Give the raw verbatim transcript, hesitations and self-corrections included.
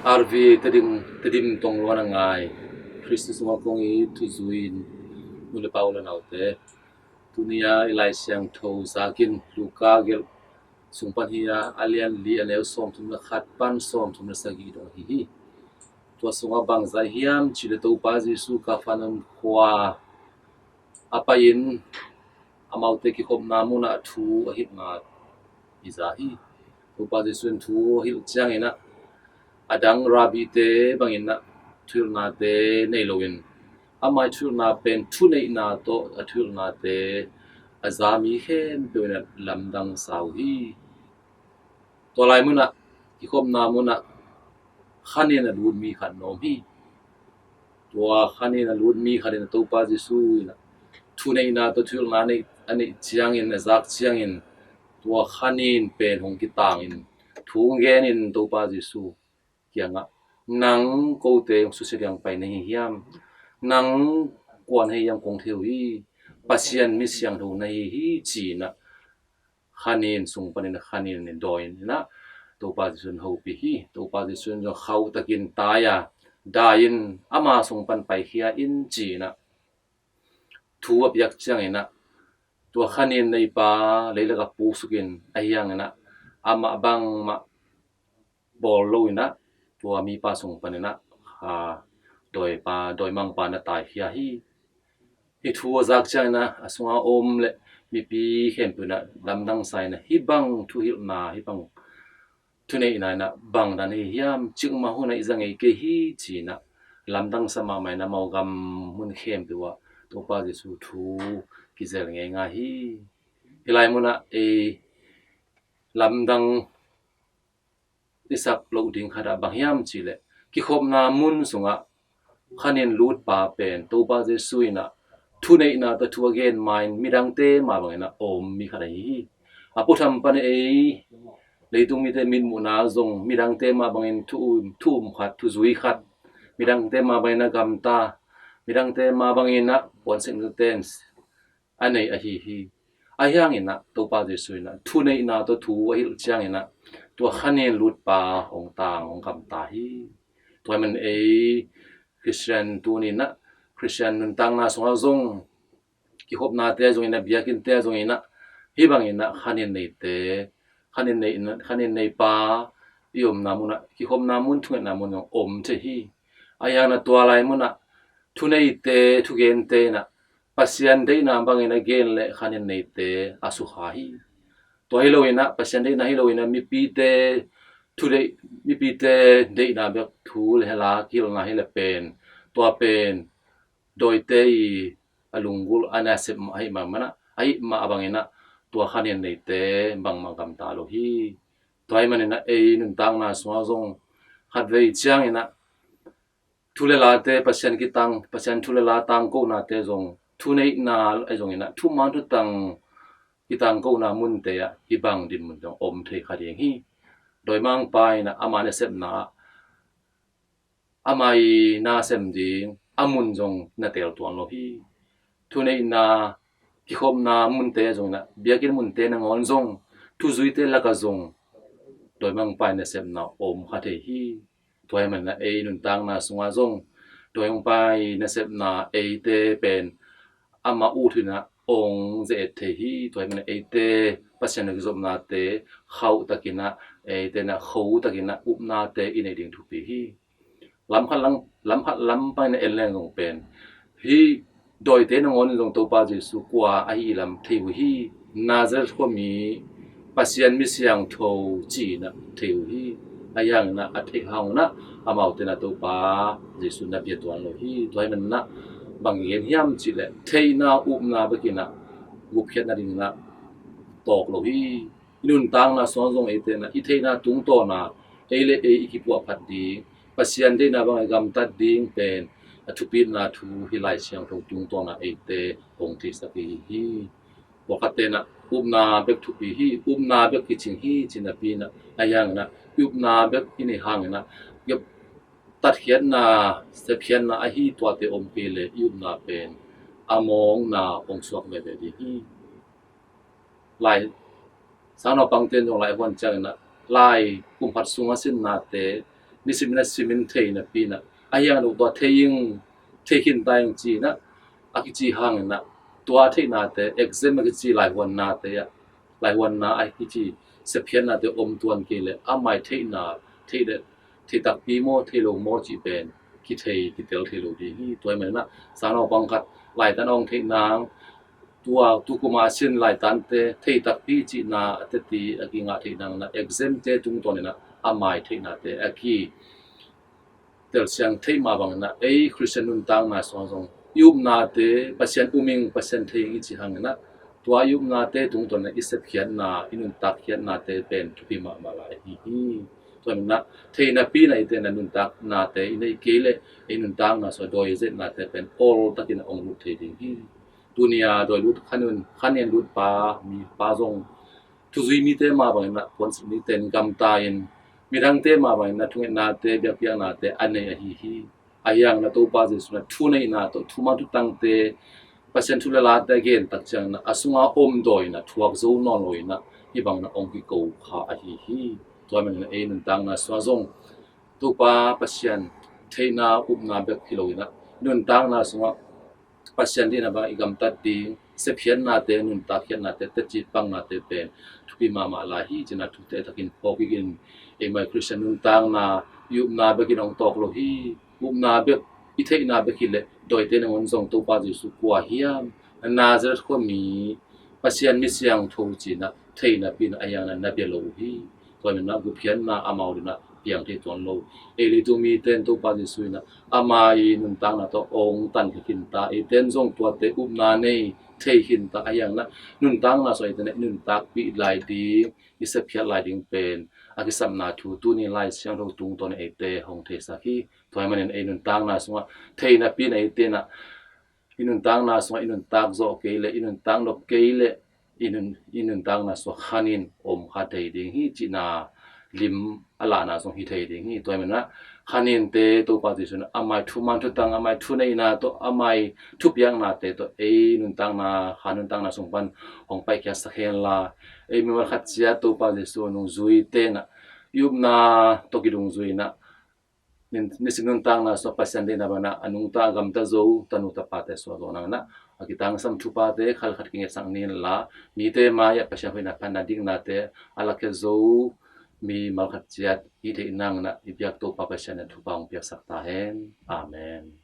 R V A Tedim, Tedim tong luan a ngai Khrist sungah kong it thuzui in nu le pa u le naute, tuni-a i Lai Siangtho zakin Luka gelh sung pan hi a, a lian li, a neu sawmthum le khat pan sawmthum le sagih dong ahi hi. Tua sungah bang za hiam cih leh Topa Jesu Kapernaum khua a pai-in amaute kikhopna munah thu a hilhna i za hi. Topa Jesu in thu a hilh ciangin ah, a dang rabbite bangin ah thuhilhnate nei loin, ama ii thuhilhna pen thuneihna tawh a thuhilhnate a za mi khempeuh in ah lamdang sa uh hi. Tua lai munah, kikhopna munah khanin a lut mi khat na om hi. Tua khanin a lut mi khat in Topa Jesu in ah thuneihna tawh thuhilhna a neih, a neih ciangin, a zak ciangin, tua khanin pen hong kitangin thu hong genin Topa Jesu kiangah, "Nang kote hong susia ding pai na hi hiam? Nang kua na hi hiam kong thei uh hi. Pasian mi siangtho na hi hi," ci-in ah khanin sung panin, khanin in dawi in ah Topa Jesu in hopih hi. Topa Jesu in zong khauh takin tai a, dai-in ama sung pan paikhia in ci-in ah thu a piak ciangin ah, tua khanin neipa leilak ah pusukin, ahi hangin ah amah bangmah bawl loin ah, tua mipa sung panin ah, a, dawipa, dawimangpa na taikhia hi. Hih thu a zak ciangin ah, a sunga om le mipi khempeuh in ah lamdang sa in ah, "Hih bang thuhilhna, hih bang thuneihna in ah bang dan hi hiam? Cikmah hun ah i za ngei kei hi," ci-in ah lamdang sa mahmah in ah, amau gam mun khempeuh ah Topa Jesu thu kizel ngeingai hi. Hih lai munah ei lamdang i sak loh ding khat ah bang hiam cih leh, kikhopna mun sungah khanin lutpa pen Topa Jesu in ah thuneihna tawh thu a gen ma-in midangte mah bangin ah a om mi khat ahi hi. A puatham pan ei leitung mite mitmuhna zong midangte mah bangin thu um, thu um khat, thuzui khat, midangte mah bangin ah gamta, midangte mah bangin ah puansilh nate a nei ahi hi. Ahi hangin ah Topa Jesu in ah thuneihna tawh thu a hilh ciangin ah tua khanin lutpa hong tang, hong gamta hi. Tua ahih manin ei Khristian tuni-in ah, Khristian nuntakna sungah zong, kikhopnate zongin ah, biakinnte zongin ah, hih bangin ah khanin neite, khanin nei, khanin neipa i omna munah, kikhopna mun, thungetna mun zong om thei hi. Ahi hangin ah tua lai munah thuneite, thugente in ah Pasian deihna bangin a gen leh khanin neite a sukha hi. Tua hi loin ah, Pasian deihna hi loin ah, mipite thudeih, mipite deihna bek thu le hela kihilhna hi leh pen, tua pen dawite i a lunggulh, a nasep mah ahih mah, mah ahih mah bangin ah, tua khanin neite bangmah gamta lo hi. Tua ahih manin ah ei nuntakna sungah zong khatvei ciangin ah thu le late, Pasian kitang, Pasian thu le la tangkona te zong, thuneihna ahi zongin ah, thuman thutang kitangkona munte ah hih bang dinmun zong om thei kha ding hi. Dawimangpa in ah ama nasepna ah, ama ii na sem ding a mun zong na teel tuan lo hi. Thuneihna kikhopna munte zongin ah, biakinn munte nangawn zong, thuzuite lakah zong dawimangpa ii nasepna om kha thei hi. Tua ahih manin ah ei nuntakna sungah zong dawimangpa ii nasepna eite pen amah ut hun in ah ong ze-et thei hi. Tua ahih manin ah eite Pasian a kizopnate khauh takin ah, eite in ah kho takin ah upnate i neih ding thupi hi. Lam khat lam, lam khat lam panin en leng zong pen, hih dawite nangawn in zong Topa Jesu kua ahi lam thei uh hi. Nazareth khuami Pasian mi siangtho ci-in ah thei uh hi. Ahi hangin ah a theih hang un ah amaute in ah Topa Jesu na pia tuan lo hi. Tua ahih manin ah bang gen hiam cih leh, theihna, upna bekin ah gupkhiatna dingin ah tawk lo hi. I nuntakna sungah zong eite in ah i theihna tungtawn a ei le ei i kipuahphat ding, Pasian deihna bangin gamtat ding pen a thupitna thu hih Lai Siangtho tungtawn a eite hong theisak i hi hi. Pawlkhatte in ah upna bek thupi hi, upna bek kicing hi ci napi in ah, ahi hangin ah i upna bek i neih hangin ah, tatkhiatna, sepkhiatna ahi tuate om kei leh i upna pen a mawkna hong suak veve ding hi. Lai, sang naupangte in zong lai a huan ciangin ah, lai kum khat sung a sinnate Nisimin a simin thei napi inah a hiang lo tua thei ing, thei khin ta ing ci inah a kici hang inah tua theihnate exam a kici laihuannate ah, laihuanna a kici sepkhiatnate om tuan kei le amai theihna, thei le thei takpi maw thei lo maw cih pen kithei kitel thei lo ding hi. Tua hi man inah sangnaupang khat laitan a hong theih nang, tua tukuma a sin laitante thei takpi cihna a teti a kingah theih nang inah examte tungtawn inah amai theihnate a ki telsiang theih mah bang inah ei Khristian nuntakna sungah zong i upnate Pasian um ing, Pasian thei ing i cih hang inah tua i upnate tungtawn inah i sepkhiatna, i nuntakkhiatnate pen thupi mahmah lai ahi hi. Tua hi man inah thei napi inah eite inah nuntaknate i neih kei leh ei nuntakna sungah dawi a zehnate pen oltakin a hong lut thei ding hi. Tuni a dawi lut khan un, khan in lut pa, mi pa zong thuzui mite mah bang inah puansik mite in gamta in, midangte mah bang inah thungetnate, biakpiaknate a nei ahi hi. A hiang inah Topa Jesu inah thuneihna tawh thuman thutangte, Pasian thu le late a gen tak ciang inah a sunga om dawi inah thuak zo nawn lo inah hih bang inah hong kiko kha ahi hi. Tua hi man inah ei nuntakna sungah zong Topa Pasian theihna upna bek hi lo inah nuntakna sungah Pasian deihna bang i gamtat ding sepkhiatnate, nuntakkhiatnate, teci pangnate pen thupi mahmah lai hi ci inah thute takin phawk kik in, eimai Khristian nuntakna i upna bekin hong tawk lo hi. Upna bek, i theihna bek hi leh dawite nangawn zong Topa Jesu kua hiam, Nazareth khuami Pasian mi siangtho ci inah thei napi inah a hiang inah na bia lo uh hi. Tua hi man inah gupkhiatna amau ding inah piang thei tuan lo. Ei leitung mite in Topa Jesu inah ama i nuntakna tawh hong tankhia khin ta, eite in zong tuate upna nei thei khin ta, a hiang inah nuntakna sungah eite inah i nuntakpih lai ding, i sepkhiat lai ding pen a kisapna thu tuni Lai Siangtho tungtawn inah eite hong theisak hi. Tua hi man inah ei nuntakna sungah thei napi inah eite inah i nuntakna sungah i nuntak zawh kei leh, i nuntak nop kei leh i nun, i nuntakna sungah khan in om kha thei ding hi cihna lim a lahna zong hi thei ding hi. Tua hi man inah khan inte Topa Jesu inah amai thuman thutang, amai thuneihna tawh, amai thupiaknate tawh ei nuntakna, khan nuntakna sung pan hong paikhiatsak hen la, ei mimal khat ciat Topa Jesu nungzuite inah i upna tawh kidungzui inah nisim nuntakna sungah Pasian deihna bang inah a nungta a gamta zo tanu tapate suah zawh nang inah a kitangsam thupate khat le khat kingetsak ni in la, mite mai-ah Pasian hoihna, phatna, diknate a lakhia zo mimal khat ciat hi theih nang inah i biak Topa Pasian in thupha hong piaksak ta hen. Amen.